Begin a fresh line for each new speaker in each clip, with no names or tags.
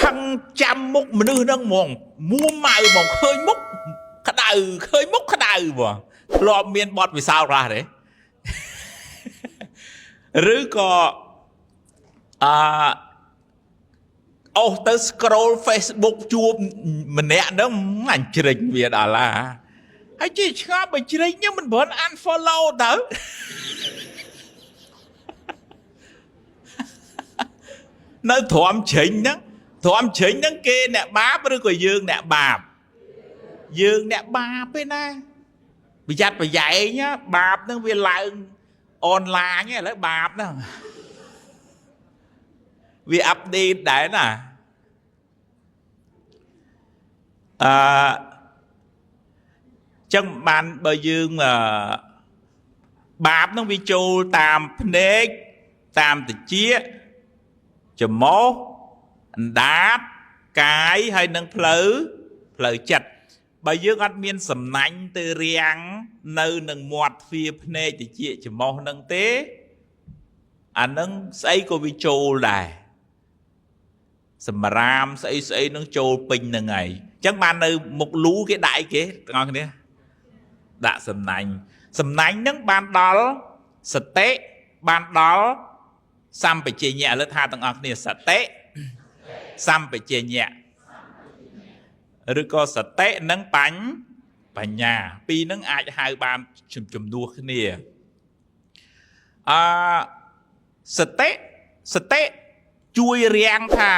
ខឹងចាំមុខមនុស្សហ្នឹងហ្មងមួម៉ៅហ្មងឃើញមុខក្តៅឃើញមុខក្តៅហ្មងធ្លាប់មានបទពិសោធន៍ខ្លះទេឬក៏អឺអូសទៅ scroll Facebook ជួបម្នាក់ហ្នឹងអញជ្រិញវាដល់ឡាហើយជាឆ្ងល់បើជ្រិញហ្នឹងមិនព្រម unfollow ទៅនៅទ្រាំជ្រិញហ្នឹងទ្រាំជ្រិញហ្នឹងគេអ្នកបាបឬក៏យើងអ្នកបាបយើងអ្នកបាបទេណាប្រយ័ត្នប្រយែងណាបាបហ្នឹងវាឡើងអនឡាញឥឡូវបាបហ្នឹងវាអាប់ដេតដែរណាអឺចឹងបានបើយើងអឺបាបហ្នឹងវាចូលតាមភ្នែកតាមតិចច្រមុះអណ្ដាតកាយហើយនឹងផ្លូវចិត្តបើយើងអត់មានសំណាញ់ទៅរាំងនៅនឹងមាត់ទ្វារភ្នែកតិចច្រមុះនឹងទេអានឹងស្អីក៏វាចូលដែរសម្រាមស្អីស្អីនឹងចូលពេញនឹងហើយអញ្ចឹងបាននៅមុខលូគេដាក់អីគេទាំងអស់គ្នាដាក់សំណាញ់សំណាញ់នឹងបានដល់សតិបានដល់សម្បជញ្ញៈឥឡូវថាទាំងអស់គ្នាសតិសម្បជញ្ញៈឬក៏សតិនិងបញ្ញាពីរនឹងអាចហៅបានជំនួសគ្នាអឺសតិសតិជួយរាំងថា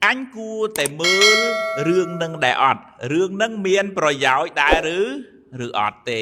អញគួរតែមើលរឿងនឹងដែរអត់រឿងនឹងមានប្រយោជន៍ដែរឬអត់ទេ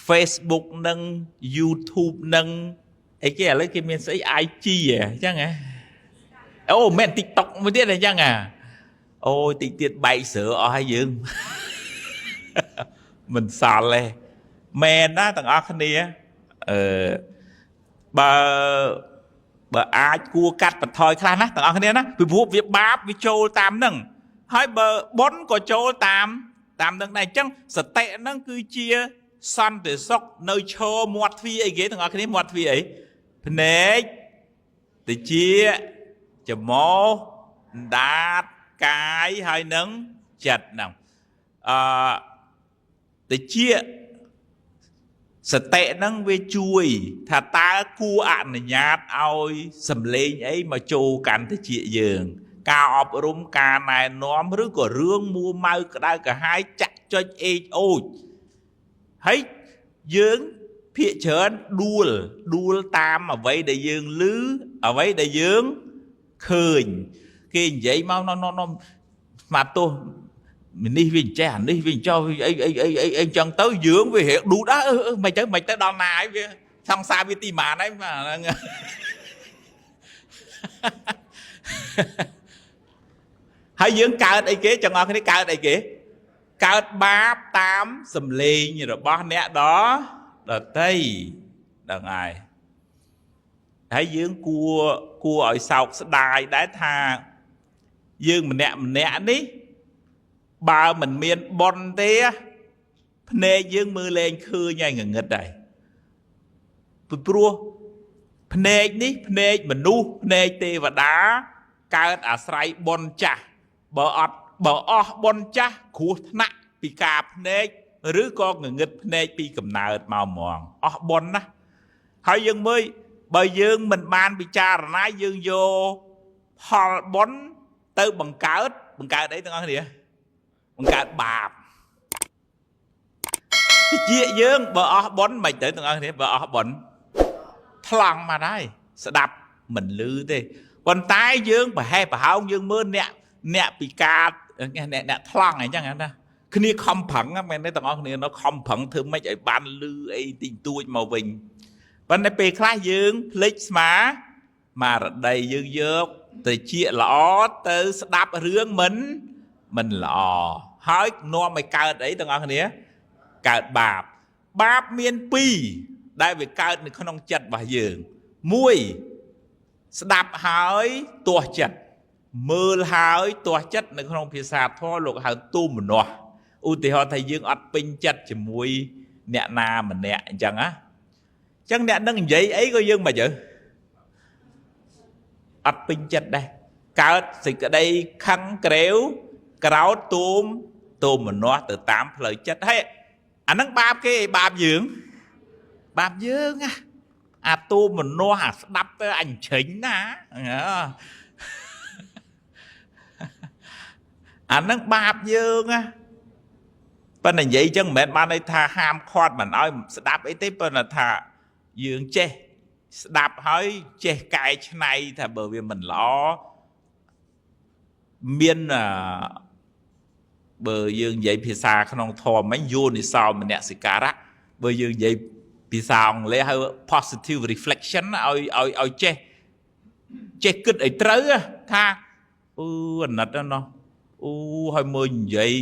Facebook និង YouTube និងអីគេឥឡូវគេមានស្អី IG ហ៎អញ្ចឹងហ៎អូមិន TikTok មួយទៀតអញ្ចឹងហ៎អូយតិចទៀតបែកស្រើអស់ហើយយើងមិនសល់ទេមែនណាទាំងអស់គ្នាអឺបើអាចគួរកាត់បន្ថយខ្លះណាទាំងអស់គ្នាណាពីព្រោះវាបាបវាចូលតាមនឹងហើយបើបុណ្យក៏ចូលតាមនឹងដែរអញ្ចឹងសតិហ្នឹងគឺជាសន្តិសុខនៅឈរមាត់ទ្វារអីគេទាំងអស់គ្នាមាត់ទ្វារអីភ្នែកតិចច្រមុះអណ្ដាតកាយហើយនឹងចិត្តហ្នឹងអឺតិចសតិហ្នឹងវាជួយថាតើគួរអនុញ្ញាតឲ្យសំឡេងអីមកចូលកាន់តិចយើងការអប់រំការណែនាំឬក៏រឿងមួម៉ៅក្តៅក្រហាយចាក់ចុចអេចអូចហើយយើងភាកច្រើនដួលតាមអ្វីដែលយើងឮអ្វីដែលយើងឃើញគេនិយាយមកណណស្មាតទោសនេះវាអញ្ចេះអានេះវាអញ្ចោះអីអីអីអីអីចឹងទៅយើងវារៀងឌូតអើមិនទៅមិនទៅដល់ណាហើយវាសង្សារវាទីម៉ានហើយហ្នឹងហើយយើងកើតអីគេចឹងអស់គ្នាកើតអីគេកើតបាបតាមសំឡេងរបស់អ្នកដតីហ្នឹងហើយហើយយើងគួរឲ្យសោកស្ដាយដែរថាយើងម្នាក់ម្នាក់នេះបើមិនមានបុណ្យទេភ្នែកយើងមើលលែងឃើញហើយងងឹតដែរពីព្រោះភ្នែកនេះភ្នែកមនុស្សភ្នែកទេវតាកើតអាស្រ័យបុណ្យចាស់បើអស់បុណ្យចាស់គ្រោះថ្នាក់ពីការភ្នែកឬក៏ងងឹតភ្នែកពីកំណើតមកហ្មងអស់បុណ្យណាហើយយើងមើលបើយើងមិនបានពិចារណាយើងយកផលបុណ្យទៅបង្កើតអីទាំងអស់គ្នាបង្កើតបាបតិចយើងបើអស់បុណ្យមិនទៅទាំងអស់គ្នាបើអស់បុណ្យថ្លង់មកហើយស្ដាប់មិនឮទេប៉ុន្តែយើងប្រហែសប្រហោងយើងមើលអ្នកពិការអ្នកថ្លង់អីចឹងណាគ្នាខំប្រឹងមែនទេទាំងអស់គ្នានៅខំប្រឹងធ្វើម៉េចឲ្យបានឮអីតិចតួចមកវិញប៉ុន្តែពេលខ្លះយើងភ្លេចស្មារតីយើងយកទៅជាល្អទៅស្ដាប់រឿងមិនល្អហើយនាំឲ្យកើតអីទាំងអស់គ្នាកើតបាបបាបមានពីរដែលវាកើតនៅក្នុងចិត្តរបស់យើងមួយស្ដាប់ហើយទាស់ចិត្តមើលហើយទាស់ចិត្តនៅក្នុងភាសាធម៌លោកហៅទូមនោះឧទាហរណ៍ថាយើងអត់ពេញចិត្តជាមួយអ្នកណាម្នាក់អញ្ចឹងណាអញ្ចឹងអ្នកនឹងនិយាយអីក៏យើងមិនទៅអត់ពេញចិត្តដែរ កើតសេចក្តីខឹងក្រេវក្រោធទូមទោមនស្សទៅតាមផ្លូវចិត្តហើយអាហ្នឹងបាបគេបាបយើងបាបយើងណាអាទូមនស្សអាស្ដាប់ទៅអញច្រិញណាអាហ្នឹងបាបយើងណាប៉ុន្តែនិយាយចឹងមិនមែនបានន័យថាហាមឃាត់មិនឲ្យស្ដាប់អីទេប៉ុន្តែថាយើងចេះស្ដាប់ហើយចេះកែច្នៃថាបើវាមិនល្អមានបើយើងនិយាយភាសាក្នុងធម៌មិញយោនិសោមនសិការៈបើយើងនិយាយភាសាអង់គ្លេសហៅ positive reflection ឲ្យឲ្យឲ្យចេះចេះគិតឲ្យត្រូវថាអូអាណិតណោះអូហើយមើលនិយាយ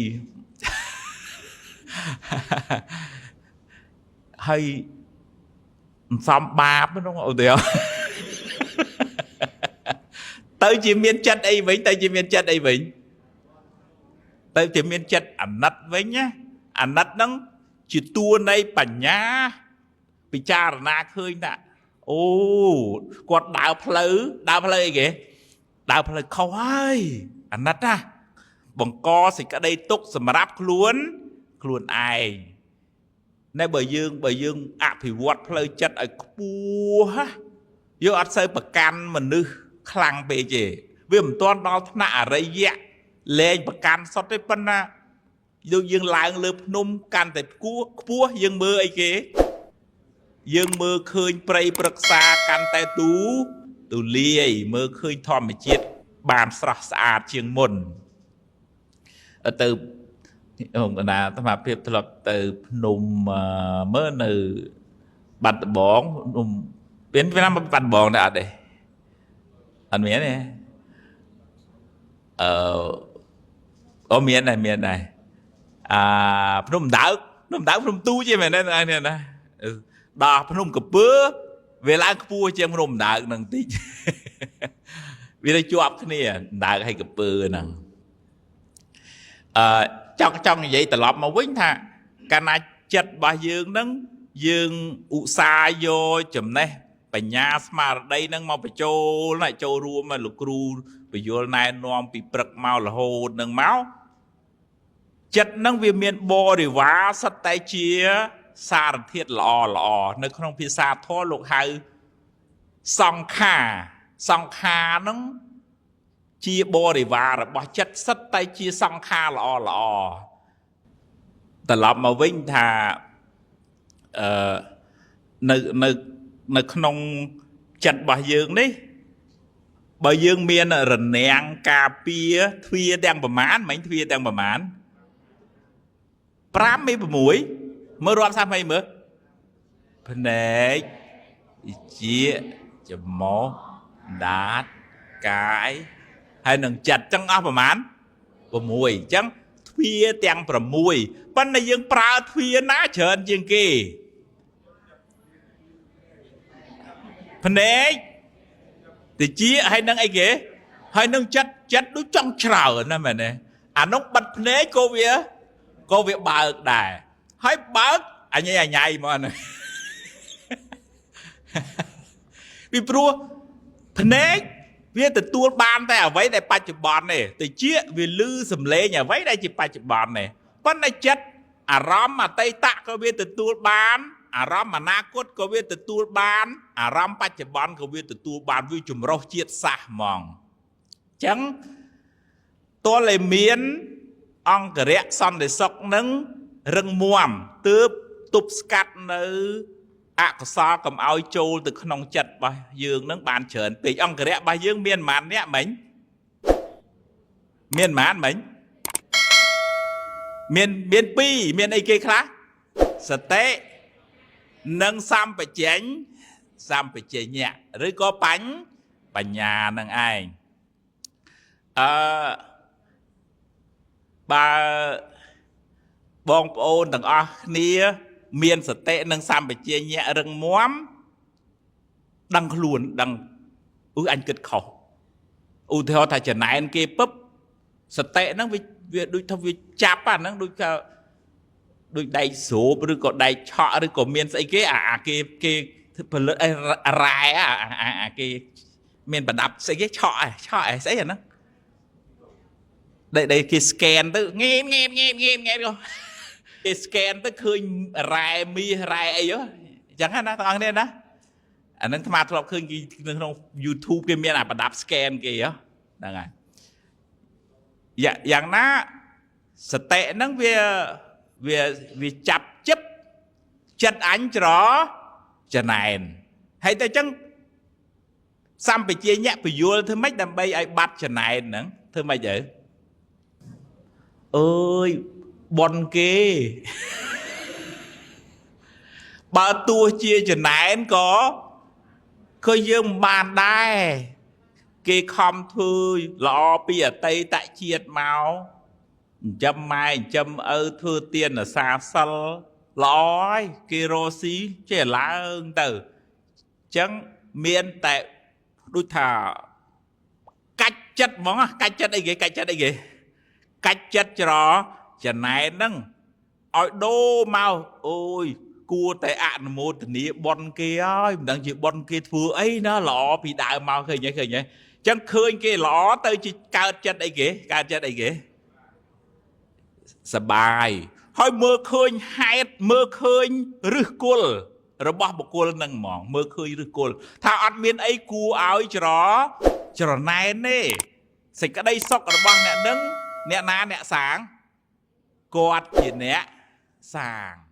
ហើយមិនសមបាបនោះឧទាហរណ៍ទៅជាមានចិត្តអីវិញទៅជាមានចិត្តអីវិញទៅជាមានចិត្តអាណិតវិញណាអាណិតហ្នឹងជាតួនៃបញ្ញាពិចារណាឃើញថាអូគាត់ដើរផ្លូវដើរផ្លូវអីគេដើរផ្លូវខុសហើយអាណិតណាបង្កសេចក្តីទុក្ខសម្រាប់ខ្លួនខ្លួនឯងណែបើយើងអភិវឌ្ឍផ្លូវចិត្តឲ្យខ្ពស់ណាយើងអត់សូវប្រកាន់មនុស្សខ្លាំងពេកទេវាមិនទាន់ដល់ថ្នាក់អរិយៈលែងប្រកាន់សុទ្ធទេប៉ុន្តែយើងឡើងលើភ្នំកាន់តែខ្ពស់យើងមើលអីគេយើងមើលឃើញព្រៃព្រឹក្សាកាន់តែទូលាយមើលឃើញធម្មជាតិបានស្រស់ស្អាតជាងមុនទៅអង្គណាអាត្មាភាពធ្លាប់ទៅភ្នំមើលនៅបាត់ដំបងភ្នំមានឆ្នាំបាត់ដំបងដែរអត់ទេអត់មានទេអឺអូមានដែរមានដែរអាភ្នំដើកភ្នំដើកភ្នំទូជាមែនទេនេះណាដល់ភ្នំកពើវាឡើងខ្ពស់ជាងភ្នំដើកហ្នឹងតិចវាទៅជាប់គ្នាដើកហើយកពើហ្នឹងអឺចង់និយាយត្រឡប់មកវិញថាកាលណាចិត្តរបស់យើងហ្នឹងយើងឧស្សាហ៍យកចំណេះបញ្ញាស្មារតីហ្នឹងមកបញ្ចូលណាចូលរួមលោកគ្រូបញ្យលណែនាំពីព្រឹកមករហូតនឹងមកចិត្តហ្នឹងវាមានបរិវារសិតតែជាសារធាតុល្អល្អនៅក្នុងភាសាធម៌លោកហៅសង្ខារសង្ខារហ្នឹងជាបរិវាររបស់ចិត្តសិតតែជាសង្ខារល្អល្អត្រឡប់មកវិញថាអឺនៅនៅនៅក្នុងចិត្តរបស់យើងនេះបើយើងមានរនាំងការពារទ្វាទាំងប្រមាណមិញទ្វាទាំងប្រមាណ5 ឬ6មើលរាប់សាស់មើលភ្នែកជាច្រមុះដាតកាយហើយនឹងចិត្តចឹងអស់ប្រមាណ6អញ្ចឹងទ្វាទាំង6ប៉ុន្តែយើងប្រើទ្វាណាច្រើនជាងគេភ្នែកតិចហើយនឹងអីគេហើយនឹងចិត្តចិត្តដូចចង់ច្រើនណាមែនទេអានោះបិទភ្នែកក៏វាបើកដែរហើយបើកអញអញៃមកហ្នឹងពីព្រោះភ្នែកវាទទួលបានតែអ្វីដែលបច្ចុប្បន្នទេតិចវាលឺសំឡេងអ្វីដែលជាបច្ចុប្បន្នទេប៉ុន្តែចិត្តអារម្មណ៍អតីតក៏វាទទួលបានអារម្មណ៍អនាគតក៏វាទទួលបានអារម្មណ៍បច្ចុប្បន្នក៏វាទទួលបានវាចម្រុះជាតិសាសន៍ហ្មងអញ្ចឹងតើតែមានអង្គរៈសន្តិសុខនឹងរឹងមាំទើបទប់ស្កាត់នៅអកុសលកុំឲ្យចូលទៅក្នុងចិត្តរបស់យើងនឹងបានច្រើនពេកអង្គរៈរបស់យើងមានប៉ុន្មានអ្នកមិញមានប៉ុន្មានមិញមានពីរមានអីគេខ្លះសតិនិងសម្បជញ្ញៈឬក៏បញ្ញានឹងឯងអឺបើបងប្អូនទាំងអស់គ្នាមានសតិនិងសម្បជញ្ញៈរឹងមាំដឹងខ្លួនដឹងអឺអញគិតខុសឧទាហរណ៍ថាចំណែនគេពឹបសតិហ្នឹងវាដូចថាវាចាប់អាហ្នឹងដូចថាដូចដែកស្រូបឬក៏ដែកឆក់ឬក៏មានស្អីគេអាគេផលិតអីរ៉ែអាគេ មានប្រដាប់ស្អីគេឆក់ឯឆក់ឯស្អីអាហ្នឹងដែលគេ scan ទៅងេមងេមងេមងេមងេមគេ scan ទៅឃើញរ៉ែមាសរ៉ែអីហ៎អញ្ចឹងណាបងប្អូនណាអាហ្នឹងអាត្មាធ្លាប់ឃើញគេនៅក្នុង YouTube គេមានអាប្រដាប់ scan គេហ៎ហ្នឹងហើយយ៉ាងណាសតិហ្នឹងវាវាវាចាប់ចិត្តចិត្តអញច្រចំណែនហើយតែអញ្ចឹងសម្បជាញ្ញៈពយល់ធ្វើម៉េចដើម្បីឲ្យបាត់ចំណែនហ្នឹងធ្វើម៉េចទៅអើយប៉ុនគេបើទោះជាចំណែនក៏ឃើញយើងមិនបានដែរគេខំធ្វើល្អពីអតីតជាតិមកចិញ្ចឹមម៉ែចិញ្ចឹមឪធ្វើទានអាសាសិលល្អហើយគេរកស៊ីចេះឡើងទៅអញ្ចឹងមានតែដូចថាកាច់ចិត្តហ្មងកាច់ចិត្តអីគេកាច់ចិត្តអីគេកាច់ចិត្តច្រចំណែនហ្នឹងឲ្យដូរមកអូយគួរតែអនុមោទនាប៉ុនគេហើយមិនដឹងជាប៉ុនគេធ្វើអីណាល្អពីដើមមកឃើញទេឃើញទេអញ្ចឹងឃើញគេល្អទៅជាកើតចិត្តអីគេកើតចិត្តអីគេសបាយហើយមើលឃើញហេតុមើលឃើញឫសគល់របស់បុគ្គលនឹងហ្មងមើលឃើញឫសគល់ថាអត់មានអីគួរឲ្យច្រច្រណែនទេសេចក្តីសុខរបស់អ្នកនឹងអ្នកណាអ្នកសាងគាត់ជាអ្នកសាង